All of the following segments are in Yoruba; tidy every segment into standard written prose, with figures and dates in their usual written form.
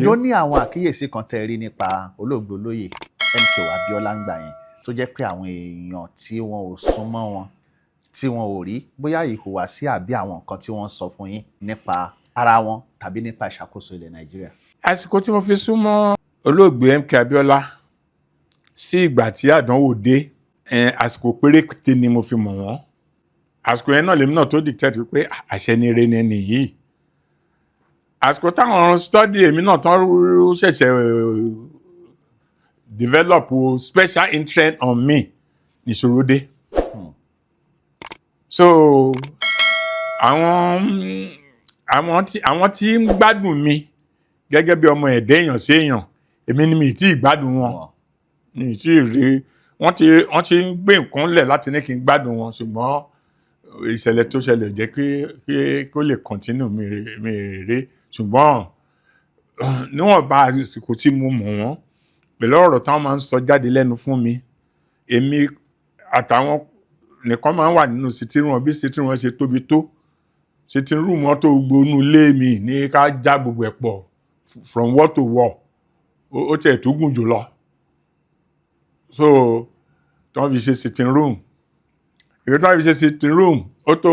Jó ní àwọn àkíyèsí kan tẹ́ ẹ rí nípa olóògbé olóyè MKO Abiola ń gbà yẹn, tó jẹ́ pé àwọn èèyàn tí wọn ò súnmọ́ wọn, tí wọn ò rí, bóyá ìhùwàsí àbí àwọn nǹkan tí wọ́n sọ fún yín nípa ara wọn tàbí nípa ìṣàkóso ilẹ̀ Nàìjíríà? Àsìkò tí mo fi súnmọ́ olóògbé MK Abiola sí ìgbà tí àdánwò dé, àsìkò péréte ni mo fi mọ̀ wọ́n. Àsìkò yẹn náà lèmi náà tó dictate pé àṣẹ ni ire ni ẹni yìí. Àsìkò táwọn study èmi náà tán ṣẹ̀ṣẹ̀ develop special interest on me, nìṣòro dé. So àwọn tí ń gbádùn mi gẹ́gẹ́ bí ọmọ ẹ̀dẹ́ èèyàn sí èèyàn, èmi ni mi ì tí ì gbádùn wọn, mi ì tí ì rí. Wọ́n ti ń gbé nǹkan lẹ̀ láti ní kí n gbádùn wọn, ṣùgbọ́n ìṣẹ̀lẹ̀ tó ṣẹlẹ̀ jẹ́ kí kó lè continue mi rí. Ṣùgbọ́n níwọ̀nba àsìkò tí mo mọ̀ wọ́n, pẹ̀lú ọ̀rọ̀ táwọn máa ń sọ jáde lẹ́nu fún mi, èmi àtàwọn nìkan máa ń wà nínú sitting room. Bí sitting room ṣe tóbi tó, sitting room wọn tó gbónú ilé mi ní ká já gbogbo ẹ̀ pọ̀ from wall to wall, ó tiẹ̀ tó gùn jù lọ. So tí wọ́n fi ṣe sitting room, ìwé tí wọ́n fi ṣe sitting room, ó tó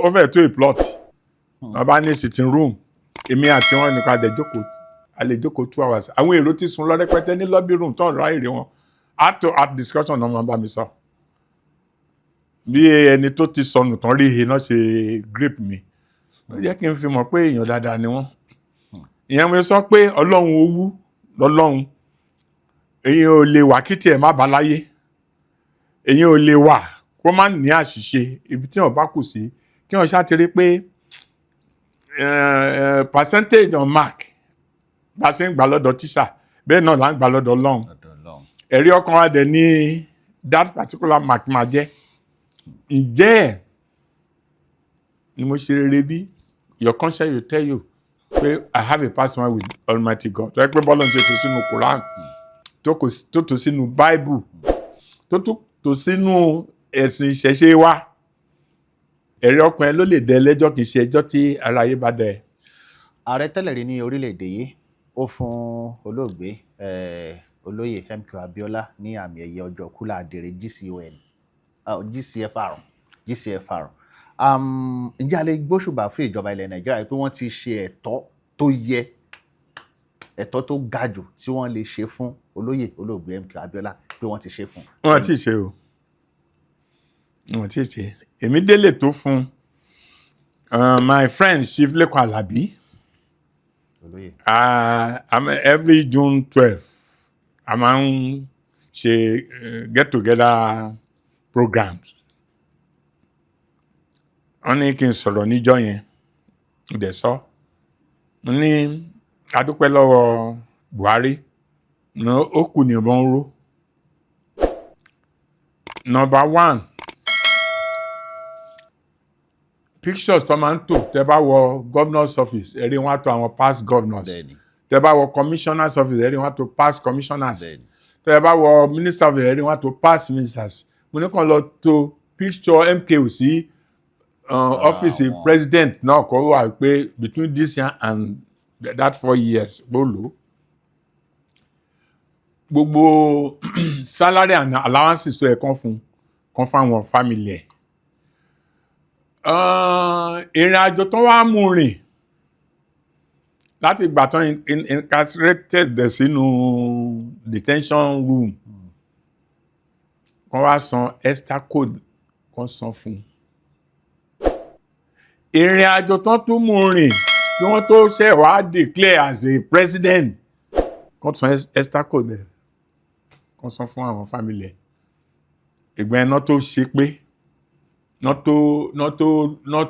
ó fẹ́ tó a plot. Wọ́n bá ní sitting room, èmi àti wọn nìkan, a dẹ̀ jókòó, a lè jókòó 2 hours. Àwọn èrò ti sùn lọ rẹpẹtẹ ní lobby room tó ń ra èrè wọn. Heart to heart discussion náà máa bá mi sọ. Bí ẹni tó ti sọnù tán rí ihe náà ṣe grip mi, ó jẹ́ kí n fi mọ̀ pé èèyàn dáadáa ni wọ́n. Ìyẹn mo sọ pé Ọlọ́run owú lọ́lọ́run. Èèyàn ò lè wà kí tiẹ̀ má bá láyé, èèyàn ò lè wà kó má ní àṣìṣe. Ibi tí wọ́n bá kù sí, kí wọ́n ṣáà ti rí pé percentage on mark, bá a ṣe ń gbà lọ́dọ̀ tíṣà, bẹ́ẹ̀ náà là ń gbà lọ́dọ̀ Ọlọ́run. Lọ́dọ̀ Ọlọ́run. Ẹ̀rí ọkàn wa dẹ̀ ní that particular mark máa jẹ́, ǹjẹ́ ni mo ṣe rere bí? Your conscience will tell you pé I have a personal with Almighty God, tó yẹ pé bọ́lá ń ṣe tó sínú Quran, tó tó sínú Bible, tó tó sínú ẹ̀sìn ìṣẹ̀ṣe wa. Ẹ̀rí ọkàn ẹ ló lè dẹ lẹ́jọ́, kì í ṣe ẹjọ́ tí ara yé bá dẹ. Ààrẹ tẹ́lẹ̀ rí ní orílẹ̀-èdè yìí, ó fún olóògbé olóyè MKO Abiola ní àmì ẹ̀yẹ ọjọ́ kúlà àdèrè GCON, GCFR, GCFR. Ǹjẹ́ a lè gbóṣùbà fún ìjọba ilẹ̀ Nàìjíríà pé wọ́n ti ṣe ẹ̀tọ́ tó yẹ, ẹ̀tọ́ tó ga jù tí wọ́n lè ṣe fún olóyè olóògbé MKO Abiola, pé wọ́n ti ṣe fún? Wọn ti ṣe o, wọn ti ṣe. Èmi délé tó fún my friend Chief Lekan Alabi. Olóyè. Every June 12 a máa ń ṣe get together programs. Wọ́n ní kí n sọ̀rọ̀ níjọ́ yẹn, mo dẹ̀ sọ. Mo ní a dúpẹ́ lọ́wọ́ Buhari ní ó kù ní ìbọn ró. Number one, pictures tó máa ń tò, tẹ́ bá wọ governor's office, ẹ̀rí wọn á tó àwọn past governors. Tẹ́ bá wọ commissioner's office, ẹ̀rí wọn á tó past commissioners. Tẹ́ bá wọ minister office, ẹ̀rí wọn á tó past ministers. Mo ní kàn lọ to picture MKO sí ọ́fíìsì president náà, kọ́ wà pé between this year and that 4 years bó lò ó. Gbogbo salary and allowances tó yẹ kán fún, kán fáwọn family ẹ̀. Ìrìn àjò tó wá mú rìn láti ìgbà tán incarcerated dẹ̀ sínú detention room, kán wá san extra code, kán san fún un. Ìrìn àjò tán tún mú rìn kí wọ́n tó ṣe wá declare as a president, kán san extra code ẹ̀, kán san fún àwọn family ẹ̀. Ìgbà yẹn náà tó ṣe pé náà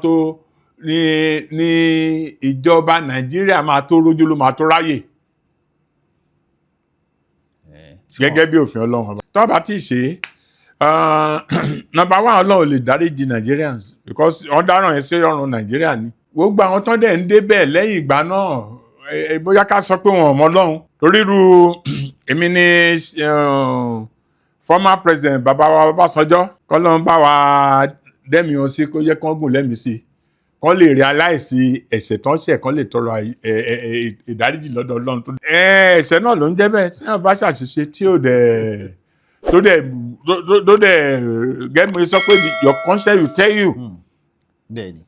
tó ní ìjọba Nàìjíríà máa tó rójú, ló máa tó ráyè gẹ́gẹ́ bí òfin Ọlọ́run ọba. Tó bá ti ṣe, number one, Ọlọ́run lè dáríjì Nigerians because wọ́n dáràn yẹn sí ọ̀run Nàìjíríà ni. Gbogbo àwọn tó dẹ̀ ń débẹ̀ lẹ́yìn ìgbà náà, bóyá ká sọ pé wọn ò mọ Ọlọ́run, torí irú èmi ní former president, bàbá wa Ọbásanjọ́, kọ́lọ́run bá wa dẹ́mi wọn sí, kó yẹ kán gùn lẹ́mìí sí. Kán lè realize ẹ̀ṣẹ̀ tán ṣẹ̀, kán lè tọrọ ìdáríjì lọ́dọ̀ Ọlọ́run tó. Ẹ̀ṣẹ̀ náà ló ń jẹ́ bẹ́ẹ̀. Tí wọ́n bá ṣàṣìṣe tí ò dẹ̀ tó dẹ̀ tó dẹ̀ gẹ́gẹ́ sọ pé your conscience will tell you. Bẹ́ẹ̀ ni.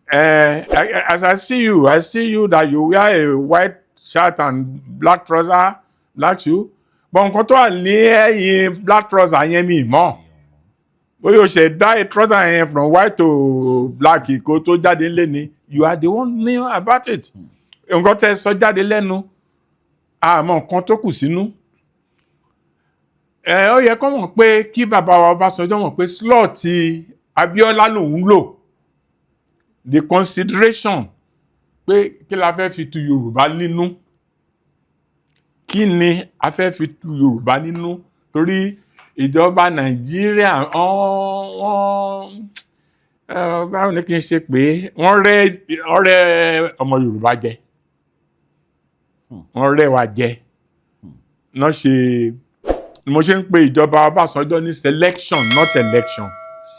As I see you, I see you that you wear a white shirt and black trouser, black shoe. But nǹkan tó wà ní ẹ̀yìn black trouser yẹn, mi mọ̀. Bóyá o ṣe dye trouser yẹn from white to black kó tó jáde ńlé ni, you are the one knew about it. Nǹkan tẹ́ sọ jáde lẹ́nu, àmọ́ nǹkan tó kù sínú. Ẹ ó yẹ kó mọ̀ pé kí bàbá wa Ọbásanjọ́ mọ̀ pé slot Abíọ́lá lòun lò, the consideration pé kí la fẹ́ fi tu Yorùbá nínú, kí ni a fẹ́ fi tu Yorùbá nínú, torí ìjọba Nàìjíríà wọ́n báwo ni kí n ṣe pé wọ́n rẹ́ ọmọ Yorùbá jẹ, wọ́n rẹ́ wa jẹ náà. Ṣe mo ṣe ń pe ìjọba Ọbásanjọ́ ní selection, not election.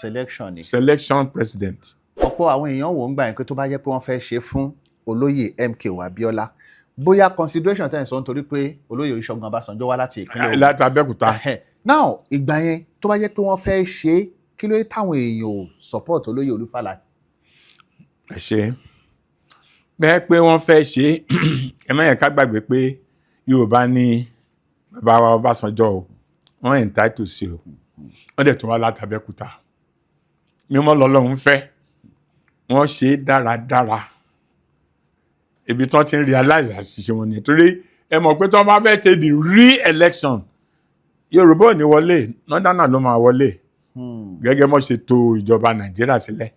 Selection ni. Selection president. Ọ̀pọ̀ àwọn èèyàn wò ń gbà yẹn pé tó bá jẹ́ pé wọ́n fẹ́ ṣe fún olóyè MKO Abiola, bóyá consideration tẹ́ ẹ̀ sọ, nítorí pé olóyè Olúṣẹ́gun Ọbásanjọ́ wá láti ìpínlẹ̀ Ògùn. Láti Abẹ́òkúta. Ẹhẹ́n. Now, ìgbà yẹn, tó bá jẹ́ pé wọ́n fẹ́ ṣe é, kí ló dé táwọn èèyàn ò support olóyè Olú Fálaè? Ẹ ṣe bẹ́ẹ̀ pé wọ́n fẹ́ ṣe é. Ẹ má yẹ ká gbàgbé pé Yorùbá ní bàbá wa Ọbásanjọ́ o, wọ́n entitled sí o. Wọ́n dẹ̀ tún wá láti Abẹ́òkúta. Mímọ́ lọ́lọ́run fẹ́ wọ́n ṣe é dáradára. Ibi tí wọ́n ti ń realize àṣìṣe wọn ni, torí ẹ mọ̀ pé tí wọ́n bá fẹ́ ṣe the re-election, Yorùbá ò ní wọlé, northerner ló máa wọlé, gẹ́gẹ́ mọ́ ṣe tò ìjọba Nàìjíríà sílẹ̀.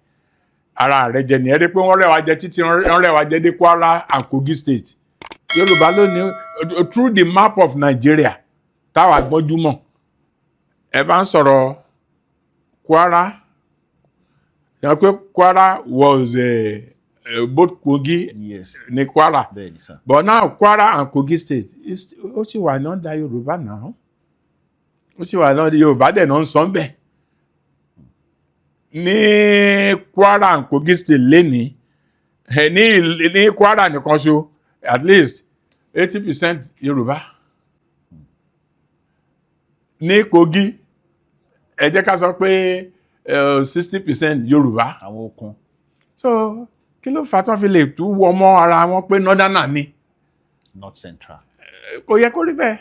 Ara rẹ̀ jẹ ní ẹ rí pé wọ́n rẹwà jẹ títí, wọ́n rẹwà jẹ dé Kwara and Kogi State. Yorùbá ló ní through the map of Nigeria táwa gbọ́njúmọ̀. Ẹ bá ń sọ̀rọ̀ Kwara, yàn pé Kwara was both Kogi ní Kwara. Bẹ́ẹ̀ ni sir. But now Kwara and Kogi State ó sì wà ní under Yorùbá náà, ó sì wà ní under Yorùbá dẹ̀ náà ń sọ ń bẹ̀ ní Kwara and Kogi State lénìí. Ní Kwara nìkan ṣo, at least 80% Yorùbá. Ní Kogi, ẹ jẹ́ ká sọ pé 60% Yorùbá. Àwọn okun. So kí ló fà á tí wọ́n fi lè tú wọ mọ́ ara wọn pé northerner ni? North Central. Kò yẹ kó rí bẹ́ẹ̀.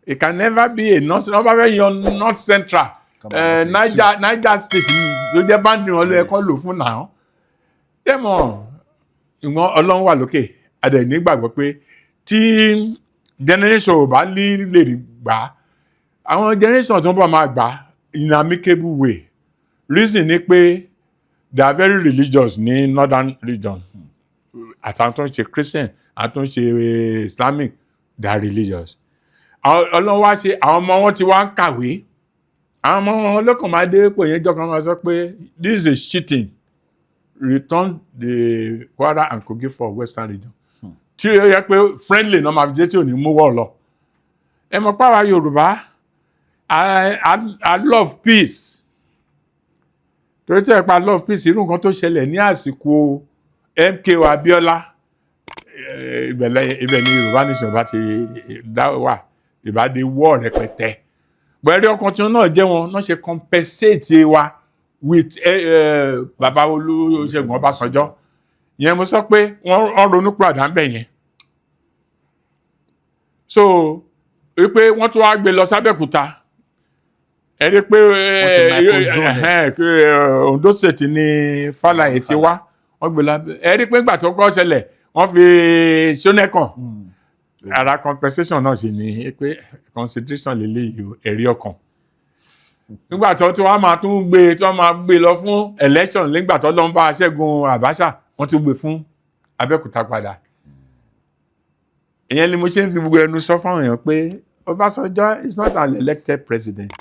It can never be a north. Wọ́n bá fẹ́ yan North Central, Come on, Niger State ló jẹ́ boundary wọn, ló yẹ kó lò fún náà. Dẹ́mọ̀ ìwọ̀n Ọlọ́run wà lókè, adẹ̀ nígbàgbọ́ pé tí generation ò bá ní lè rí gbà á, àwọn generation tó ń bọ̀ máa gbà á in amicable way. Reason ni pé they are very religious ní northern region. Àtàwọn tó ń ṣe Christian, àwọn tó ń ṣe Islamic, they are religious. Ọlọ́run wá ṣe, àwọn ọmọ wọn ti wá ń kàwé. Àwọn ọmọ wọn lọ́kàn máa dé pò yẹn jọ́ kan máa sọ pé this is a cheating, return the Kwara and Kogi for Western Region, tí ó yẹ pé friendly náà máa fi jẹ́, tí ò ní mú wọ̀ lọ. Ẹ mọ̀ pàwọn Yorùbá, I love peace, torí tí ẹ pa love peace, irú nǹkan tó ṣẹlẹ̀ ní àsìkò MKO Abiola, ibẹ̀ ni Yorùbá nation bá ti dá wà, ìbádé wọ́ rẹpẹtẹ. Pẹ̀lú ọkàn tí wọn náà jẹ́ wọn náà ṣe compensate wa with bàbá Olúṣẹ́gun Ọbásanjọ́ yẹn. Mo sọ pé wọ́n ronú padà ń bẹ̀ yẹn. So wípé wọ́n tún wá gbé lọ sábẹ́òkúta, ẹ rí pé Wọ́n ti microzone ẹ̀. Ondo State ní Fálàyé ti wá, wọ́n gbé lọ. Ẹ rí pé ìgbà tó kọ́ ṣẹlẹ̀, wọ́n fi Ṣónẹ́kàn. Ara compensation náà sì ni pé consideration lélẹ́yìí o, ẹ̀rí ọkàn. Nígbà tó tí wọ́n máa tún gbé, tí wọ́n máa gbé lọ fún election, nígbà tó lọ ń bá Ṣẹ́gun Abacha, wọ́n tún gbé fún Abẹ́òkúta padà. Ìyẹn ni mo ṣe ń fi gbogbo ẹnu sọ fáwọn èèyàn pé Ọbásanjọ́ is not an elected president,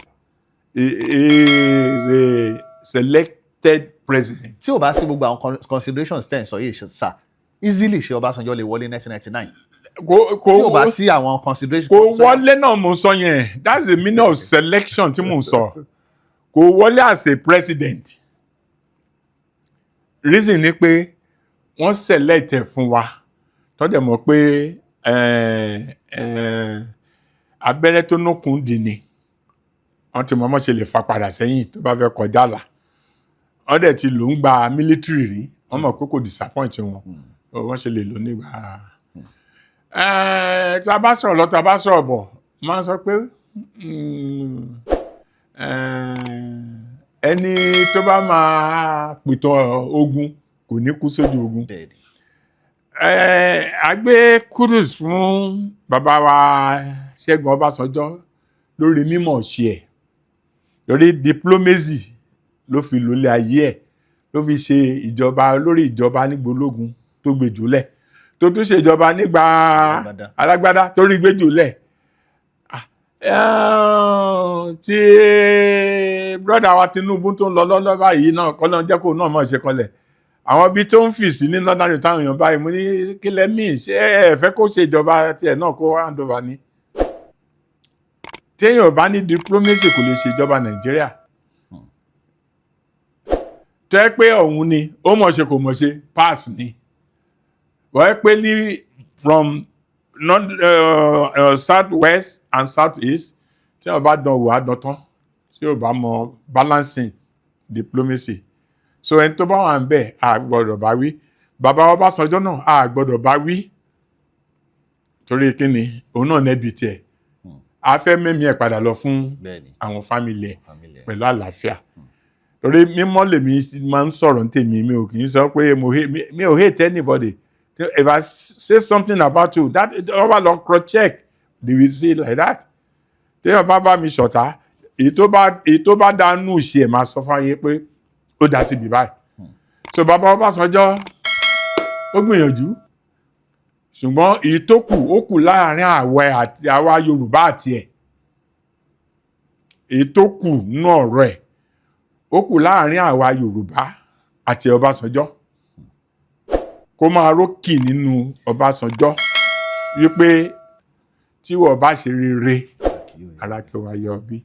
he is a selected president. Tí ò bá sí gbogbo àwọn considerations tẹ́ ẹ̀ ń sọ yìí sà, easily ṣe Ọbásanjọ́ lè wọlé 1999? Kò Tí ò bá sí àwọn considerations. Kò wọlé náà mo sọ yẹn. That's the meaning of selection tí mo sọ. Kò wọlé as a president. Reason ni pé wọ́n select ẹ̀ fún wa, tọ́dẹ̀ mọ̀ pé abẹ́rẹ́ tó nókun dì ní, wọ́n ti mọ̀ ọmọ ṣe lè fa padà sẹ́yìn tó bá fẹ́ kọjá là. Wọ́n dẹ̀ ti lò ń gba military rí, wọ́n mọ̀ pé kò disappoint wọn. Wọ́n ṣe lè lò nígbà. Tá a bá sọ̀rọ̀ lọ, tá a bá sọ̀rọ̀ bọ̀, máa ń sọ pé ẹni tó bá máa pìtàn ogun kò ní kú sójú ogun. A gbé kudos fún bàbá wa Ṣẹ́gun Ọbásanjọ́ lórí mímọ̀ ṣe ẹ̀, lórí diplomacy ló fi lólé ayé ẹ̀, ló fi ṣe ìjọba lórí ìjọba nígbà ológun tó gbé jùlẹ̀, tó tún ṣe ìjọba nígbà Alágbádá. alágbádá tó rí gbé jùlẹ̀. Tí brother wa Tinubu tó ń lọ lọ́lọ́ báyìí náà, kọ́ ló ń jẹ́ kó náà mọ̀ ṣe kọlẹ̀ àwọn ibi tó ń fì sí ní northern region táwọn èèyàn báyìí. Mo ní kí lẹ́ mí ṣé ẹ fẹ́ kó ṣe ìjọba tiẹ̀ náà, kó hand over ni? Téèyàn bá ní diplomacy, kò lè ṣe ìjọba Nàìjíríà. Tẹ́ pé òun ni ó mọ̀ ṣe, kò mọ̀ ṣe, pass ni. Wọ́n yẹ pé ní from north, south west and south east, tí wọ́n bá dán wò, á dán tán, tí ò bá mọ balancing diplomacy. So ẹni tó bá wà ń bẹ̀, a gbọ́dọ̀ bá wí. Bàbá Ọbásanjọ́ náà, a gbọ́dọ̀ bá wí, torí kíni? Òun náà nẹ́bi tiẹ̀, a fẹ́ mẹ́mí ẹ̀ padà lọ fún àwọn family ẹ̀ family ẹ̀. Pẹ̀lú àlàáfíà, torí mímọ́ lèmi máa ń sọ̀rọ̀ ní tèmi. Mi ò kì í sọ pé mo hate, mi ò hate anybody. If I say something about you that ọba lọ cross check, they will say like that. Téèyàn bá bá mi ṣọ̀tá, èyí tó bá dánú ṣe ẹ̀, máa sọ fún ayé pé ó dá síbi báyìí. So bàbá Ọbásanjọ́, ó gbìyànjú, ṣùgbọ́n èyí tó kù, ó kù láàrin àwa àti àwa Yorùbá àti ẹ̀. Èyí tó kù nínú ọ̀rọ̀ ẹ̀, ó kù láàrin àwa Yorùbá àti Ọbásanjọ́, kó máa rókì nínú Ọbásanjọ́ wípé tí wọ́n bá ṣe rere, ara kí wàá yọ bí.